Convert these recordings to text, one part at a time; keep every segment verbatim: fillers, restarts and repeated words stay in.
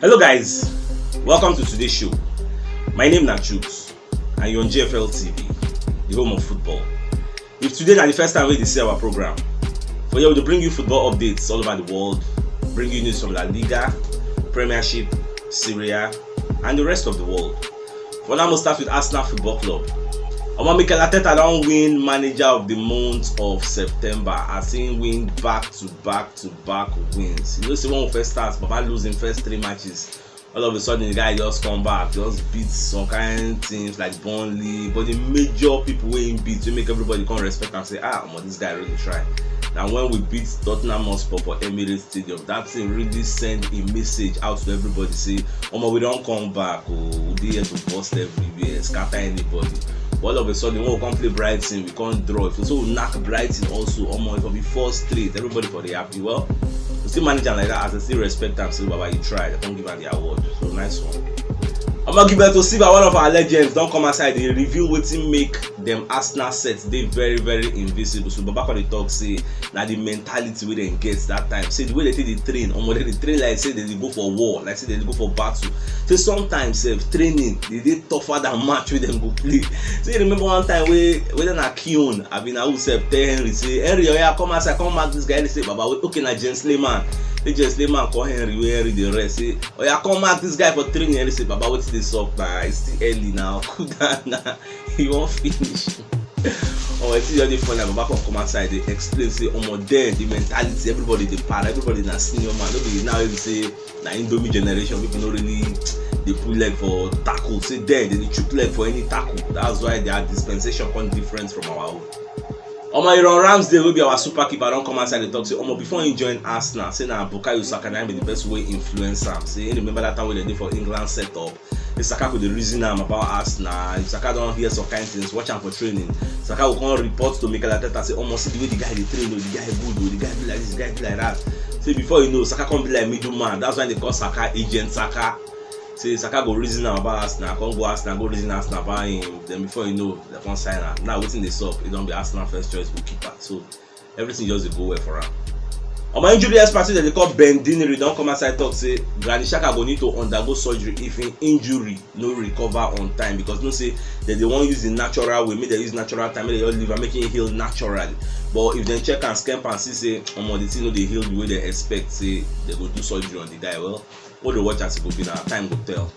Hello guys, welcome to today's show. My name na Chuks and you're on G F L T V, the home of football. If today na the first time wey you dey see our program, for here we dey bring you football updates all over the world, bring you news from La Liga, Premiership, Serie A, and the rest of the world. For now, we'll start with Arsenal Football Club. Omo, Mikel Arteta don win manager of the month of September as he win back to back to back wins. You know say when we first start, Baba lose him first three matches. All of a sudden, the guy just come back, just beat some kind teams like Burnley, but the major people wey him beat wey make everybody come respect am say, ah, omo, this guy really try. Na when we beat Tottenham Hotspur for Emirates Stadium, that thing really send a message out to everybody say, omo, we don come back o, we dey here to burst everywhere, scatter anybody. But all of a sudden, when we come play Brighton, we come draw. If we so we knack Brighton also, omo, if we be four straight, everybody for dey happy. Well, we still manage am like that as I still respect am say, baba, you try, dem come give am the award. So nice one. Omo, Gilberto Silva, one of our legends, don come outside dey reveal wetin make dem Arsenal set dey very very invisible. So baba come dey talk say na the mentality wey dem get that time. Say the way dem take dey train, omo, dem dey train like say dem dey go for war, like say dem dey go for battle. Say sometimes sef training dey dey tougher than match wey dem go play. Say you remember one time wey, whether na Keown abi na who sef tell Henry say, Henry, oya come outside, come mark this guy. Henry say, baba, wait, okay, na Jens Lehmann. Say Jens Lehmann call Henry wey Henry dey rest. Say, oya come mark this guy for training. Henry say, baba, wetin dey sup na? It's still early now. Cool down na. You wan finish. Omo, wetin just dey funny, baba come come outside dey explain say, omo, then the mentality, everybody dey para, everybody na senior man. No be now you say na Indomie generation, people no really dey put leg for tackle. Say then dem dey chook leg for any tackle. That's why their dispensation come different from our own. Omo, Aaron Ramsdale wey be our super keeper don come outside dey talk say, omo, before he join Arsenal, say na Bukayo Saka na him be the person wey influence am. Say he remember that time wey dem dey for England setup. If Saka go dey reason am about Arsenal, if Saka don hear some kind things, watch am for training. Saka go come report to Mikel Arteta say, omo, see the way the guy dey train o, the guy good o, the guy be like this, the guy be like that. Say before you know, Saka come be like middle man. That's why they call Saka Agent Saka. Say Saka go reason am about Arsenal, come go Arsenal, go reason Arsenal about him. Then before you know, they come sign am. Now wetin dey sup? E don be Arsenal first choice goalkeeper. So everything just dey go well for am. Omo, injury expert wey dem dey call Ben Dinnery don come outside talk say Granit Xhaka go need to undergo surgery if him injury no recover on time, because you know say dem dey wan use the natural way, make dem use natural time, make dem just leave am, make him heal naturally. But if dem check am, scamp am, see say, omo, the thing no dey heal the way dem expect, say dem go do surgery on the guy. Well, we dey watch as e go be, na time go tell.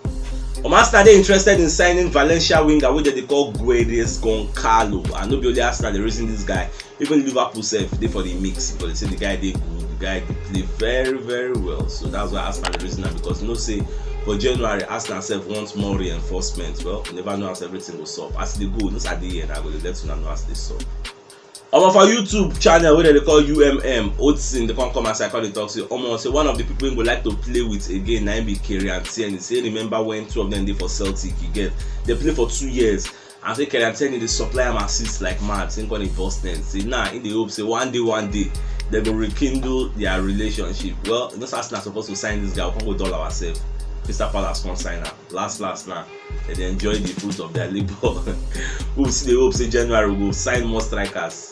Omo, Arsenal dey interested in signing Valencia winger wey dem dey call Guedes Goncalo, and no be only Arsenal dey reason this guy. Even Liverpool sef dey for the mix because they say the guy dey good, the guy dey play very very well. So that's why Arsenal dey reason am, because you know say for January Arsenal sef want more reinforcement. Well, you never know as everything go sup. As e dey go, no sir dey here, na I go dey let una know as e dey sup. Omo, for YouTube channel wey dem dey call U M M, Otson dey come come outside come dey talk say, omo, say one of the people wey go like to play with again na him be Kieran Tierney. Say remember when two of them dey for Celtic, you get, they play for two years. And say Kieran Tierney dey supply am assist like mad. Say him come dey burst net. Say now him dey hope say one day, one day, they go rekindle their relationship. Well, you know say Arsenal suppose to sign this guy, we come go dull ourselves. Crystal Palace come sign am. Last last now, dem dey enjoy the fruit of their labour. We still dey hope say January we go sign more strikers.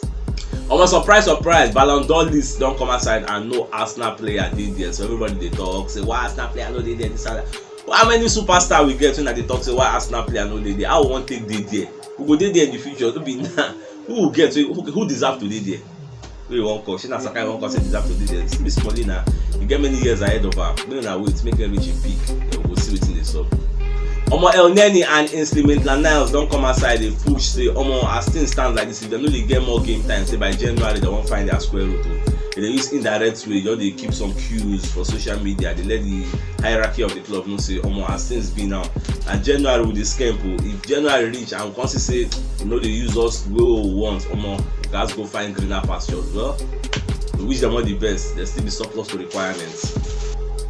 Omo, surprise surprise, Ballon d'Or list don come outside and no Arsenal player dey there. So everybody dey talk say, why Arsenal player no dey there, this and that. How many superstar we get wey na dey talk say why Arsenal player no dey there? How we wan take dey there? We go dey there in the future, no be now. Who we get? Who, who deserve to dey there? Wey you wan call? Shey na Saka you wan call say deserve to dey there? This be Smalling na. He get many years ahead of am. Make una wait, make him reach him peak. Then we go see wetin dey sup. Omo, Elneny and Ainsley Maitland-Niles don come outside dey push say, omo, as things stand like this, if dem no dey get more game time, say by January dem wan find their square root o. Dem dey use indirect way, just dey keep some cues for social media, dey let the hierarchy of the club know say, omo, as things be now, na January we dey scamp o. If January reach and we come see say e no dey use us the way we want, omo, we gats go find greener pastures. Well, we wish dem all the best. Dem still be surplus to requirements.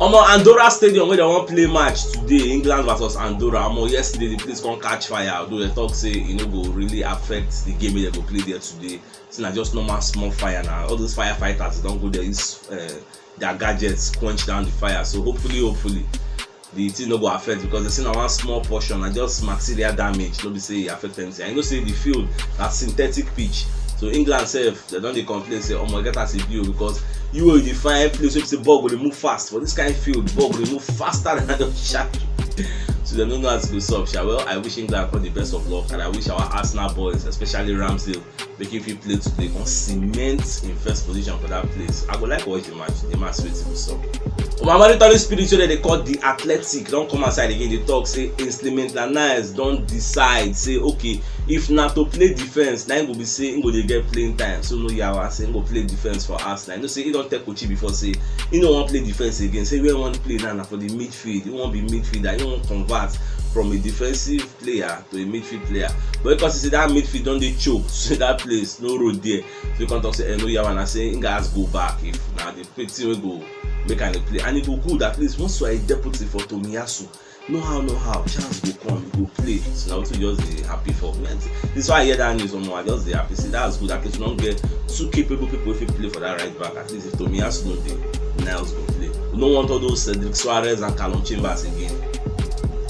Omo, Andorra Stadium wey dem wan play match today, England versus Andorra. Omo, yesterday the place come catch fire, although dem talk say e no go really affect the game wey dem go play there today. Say na just normal small fire na. All those firefighters don go there use, uh, their gadgets quench down the fire. So hopefully, hopefully, the thing no go affect, because they say na one small portion, na just material damage, no be say e affect anything. And you know say the field na synthetic pitch, So England sef, dem don dey complain say omo, e get as e be o, because you wey you dey find place wey be say ball go dey move fast for this kind field, ball go dey move faster than the shark. So dem no know how to go solve sha. Well, I wish England all the best of luck, and I wish our Arsenal boys, especially Ramsdale, make him fit play today, come cement him first position for that place. I go like watch the match, the match wetin go sup. Omo, Mauritanian spirit wey dem dey call the Athletic don come outside again dey talk say Instrument Lanares don decide say, okay, if na to play defense, na him go be say him go dey get playing time. So no yawa say him go play defense for Arsenal. You know say he don tell Kochi before say he no wan play defense again. Say where he wan play now na for the midfield. He wan be midfielder. He wan convert from a defensive player to a midfield player. But because he say that midfield don dey choke, so that place no road there. So he come talk say, eh, no yawa, na say him gats go back if na the thing wey go make am dey play. And e go good, at least once you are a deputy for Tomiyasu, no how no how, chance go come, you go play. So na wetin we just dey happy for. Man, this is why I hear that news, omo, I just dey happy. Say that's good. At least we don get two capable people wey fit play for that right back. At least if Tomiyasu no dey, Niles go play. We no want all those Cedric Soares and Calum Chambers again.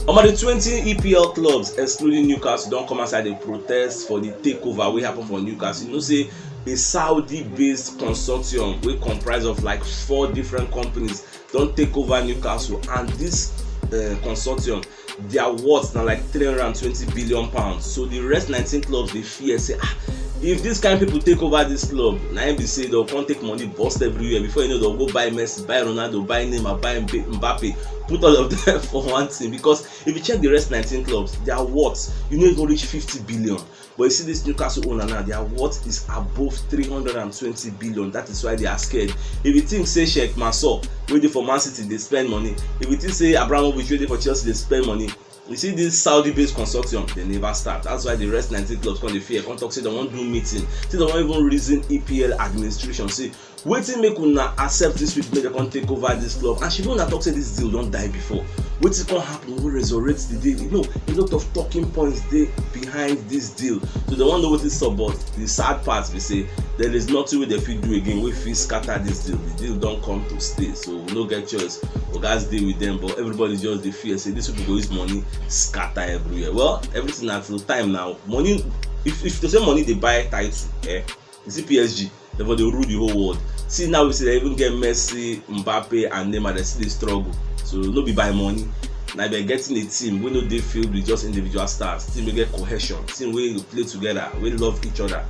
Omo, the twenty E P L clubs, excluding Newcastle, don come outside dey protest for the takeover wey happen for Newcastle. You know say a Saudi-based consortium wey comprise of like four different companies don take over Newcastle, and this uh, consortium, their worth na like three hundred and twenty billion pounds. So the rest nineteen clubs dey fear say, ah, if this kind people take over this club, na im be say they'll come take money, burst everywhere. Before you know, they'll go buy Messi, buy Ronaldo, buy Neymar, buy Mbappe, put all of them for one team. Because if you check the rest nineteen clubs, their worth, you know, it go reach fifty billion. But you see this Newcastle owner now, their worth is above three hundred and twenty billion. That is why they are scared. If you think say Sheikh Mansour, wey dey for Man City, dey spend money, if you think say Abramovich, wey dey for Chelsea, dey spend money, you see this Saudi-based consortium, they never start. That's why the rest nineteen clubs come dey fear, come talk say they wan do meeting, say they wan even reason E P L administration, say wetin make una accept this week make dem come take over this club? And shebi una talk say this deal don die before. Wetin come happen wey resurrect the deal? No, a lot of talking points dey behind this deal. So they wan know wetin sup, but the sad part be say there is nothing wey dem fit do again wey fit scatter this deal. The deal don come to stay, so we no get choice. We gats dey with them, but everybody just dey fear say this people go use money scatter everywhere. Well, everything na through time now. Money, if if to say money dey buy title, eh, you see P S G, dem for dey rule the whole world. See now we see dem even get Messi, Mbappe and Neymar, dem still dey struggle. So no be by money. Na by getting a team wey no dey filled with just individual stars, team wey get cohesion, team wey dey play together, wey love each other.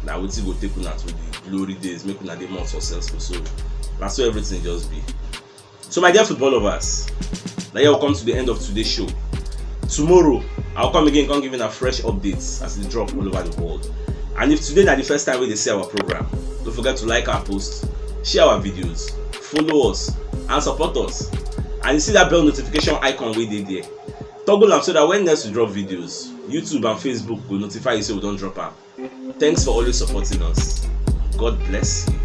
Na wetin go take una to the glory days, make una dey more successful. So na so everything just be. So my dear football lovers, na here we come to the end of today's show. Tomorrow, I'll come again, come give una fresh updates as they drop all over the world. And if today na the first time wey you dey see our program, don't forget to like our post, share our videos, follow us, and support us. And you see that bell notification icon wey dey there. Toggle am so that when next we drop videos, YouTube and Facebook go notify you say we don drop am. Thanks for always supporting us. God bless you.